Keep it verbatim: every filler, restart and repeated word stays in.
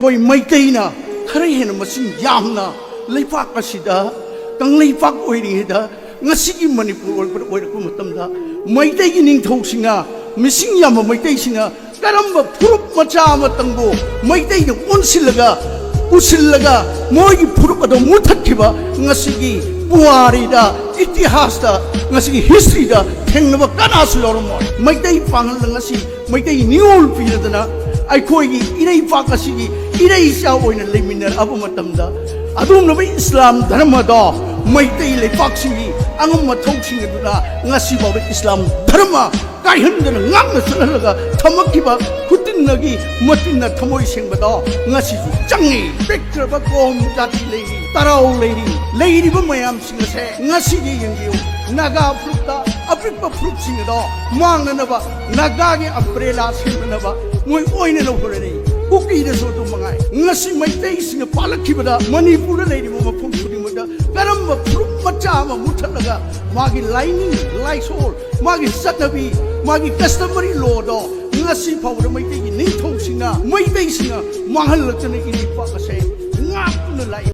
ꯑꯩꯈꯣꯏ ꯃꯩꯇꯩꯅ ꯈꯔ ꯍꯦꯟꯅ ꯃꯁꯤꯡ ꯌꯥꯝꯅ ꯂꯩꯄꯥꯛ ꯑꯁꯤꯗ ꯀꯪꯂꯩꯄꯥꯛ ꯑꯣꯏꯔꯤꯉꯩꯗ, ꯉꯁꯤꯒꯤ ꯃꯅꯤꯄꯨꯔ ꯑꯣꯏꯔꯛꯄ, ꯑꯣꯏꯔꯛꯄ ꯃꯇꯝꯗ, ꯃꯩꯇꯩꯒꯤ ꯅꯤꯡꯊꯧꯁꯤꯡꯅ, ꯃꯤꯁꯤꯡ ꯌꯥꯝꯕ ꯃꯩꯇꯩꯁꯤꯡꯅ ꯀꯔꯝꯕ ꯐꯨꯔꯨꯞ ꯃꯆꯥ ꯑꯃꯇꯪꯕꯨ ꯃꯩꯇꯩꯗ ꯑꯣꯟꯁꯤꯜꯂꯒ, ꯄꯨꯁꯤꯜꯂꯒ, ꯃꯣꯏꯒꯤ ꯐꯨꯔꯨꯞ ꯑꯗꯣ ꯃꯨꯊꯠꯈꯤꯕ ꯉꯁꯤꯒꯤ ꯄꯨꯋꯥꯔꯤꯗ, ꯏꯇꯤꯍꯥꯁꯇ, ꯉꯁꯤꯒꯤ ꯍꯤꯁꯇ꯭ꯔꯤꯗ ꯊꯦꯡꯅꯕ ꯀꯅꯥꯁꯨ ꯌꯥꯎꯔꯝꯃꯣꯏ꯫ ꯃꯩꯇꯩ ꯄꯥꯉꯜꯅ ꯉꯁꯤ ꯃꯩꯇꯩ ꯅꯤꯉꯣꯜ ꯄꯤꯔꯗꯅ ꯑꯩꯈꯣꯏꯒꯤ ꯏꯔꯩꯄꯥꯛ ꯑꯁꯤꯒꯤ ꯏꯔꯩ ꯏꯆꯥ ꯑꯣꯏꯅ ꯂꯩꯃꯤꯟꯅꯔꯛꯑꯕ ꯃꯇꯝꯗ, ꯑꯗꯨꯒꯨꯝꯂꯕ ꯏꯁꯂꯥꯝ ꯙꯔꯃꯗꯣ ꯃꯩꯇꯩ ꯂꯩꯄꯥꯛꯁꯤꯡꯒꯤ ꯑꯉꯝ ꯑꯊꯧꯁꯤꯡ ꯑꯗꯨꯅ ꯉꯁꯤꯐꯥꯎꯗ ꯏꯁꯂꯥꯝ ꯙꯔꯃ ꯀꯥꯏꯍꯟꯗꯅ ꯉꯥꯛꯅ ꯆꯠꯍꯜꯂꯒ ꯊꯝꯃꯛꯈꯤꯕ ꯈꯨꯇꯤꯟꯅꯒꯤ ꯃꯇꯤꯟꯅ ꯊꯃꯣꯏ ꯁꯦꯡꯕꯗꯣ ꯉꯁꯤꯁꯨ ꯆꯪꯉꯤ꯫ ꯄꯤꯛꯈ꯭ꯔꯕ ꯀꯣꯝ ꯖꯥꯇꯤ ꯂꯩꯔꯤ, ꯇꯔꯥꯎ ꯂꯩꯔꯤ, ꯂꯩꯔꯤꯕ ꯃꯌꯥꯝꯁꯤꯡ ꯑꯁꯦ ꯉꯁꯤꯗꯤ ꯌꯦꯡꯕꯤꯌꯨ꯫ ꯅꯥꯒꯥ ꯐꯨꯔꯨꯞꯇ ꯑꯄꯤꯛꯄ ꯐꯨꯔꯨꯞꯁꯤꯡ ꯑꯗꯣ ꯃꯥꯡꯅꯅꯕ, ꯅꯥꯒꯥꯒꯤ ꯑꯝꯕ꯭ꯔꯦꯂꯥ ꯁꯦꯝꯅꯅꯕ ꯃꯣꯏ ꯑꯣꯏꯅꯅ ꯍꯣꯠꯅꯔꯤ꯫ ꯀꯨꯀꯤꯗꯁꯨ ꯑꯗꯨꯝ ꯃꯉꯥꯏ꯫ ꯉꯁꯤ ꯃꯩꯇꯩꯁꯤꯡꯅ ꯄꯥꯜꯂꯛꯈꯤꯕꯗ ꯃꯅꯤꯄꯨꯔꯗ ꯂꯩꯔꯤꯕ ꯃꯐꯝ ꯈꯨꯗꯤꯡꯃꯛꯇ ꯀꯔꯝꯕ ꯐꯨꯔꯨꯞ ꯃꯆꯥ ꯑꯃ ꯃꯨꯊꯠꯂꯒ ꯃꯥꯒꯤ ꯂꯥꯏꯅꯤꯡ ꯂꯥꯏꯁꯣꯜ, ꯃꯥꯒꯤ ꯆꯠꯅꯕꯤ, ꯃꯥꯒꯤ customary lawꯗꯣ ꯉꯁꯤ ꯐꯥꯎꯕꯗ ꯃꯩꯇꯩꯒꯤ ꯅꯤꯡꯊꯧꯁꯤꯡꯅ, ꯃꯩꯇꯩꯁꯤꯡꯅ ꯃꯥꯡꯍꯜꯂꯛꯇꯅ ꯏꯔꯩꯄꯥꯛ ꯑꯁꯦ ꯉꯥꯛꯇꯨꯅ ꯂꯥꯛꯏ꯫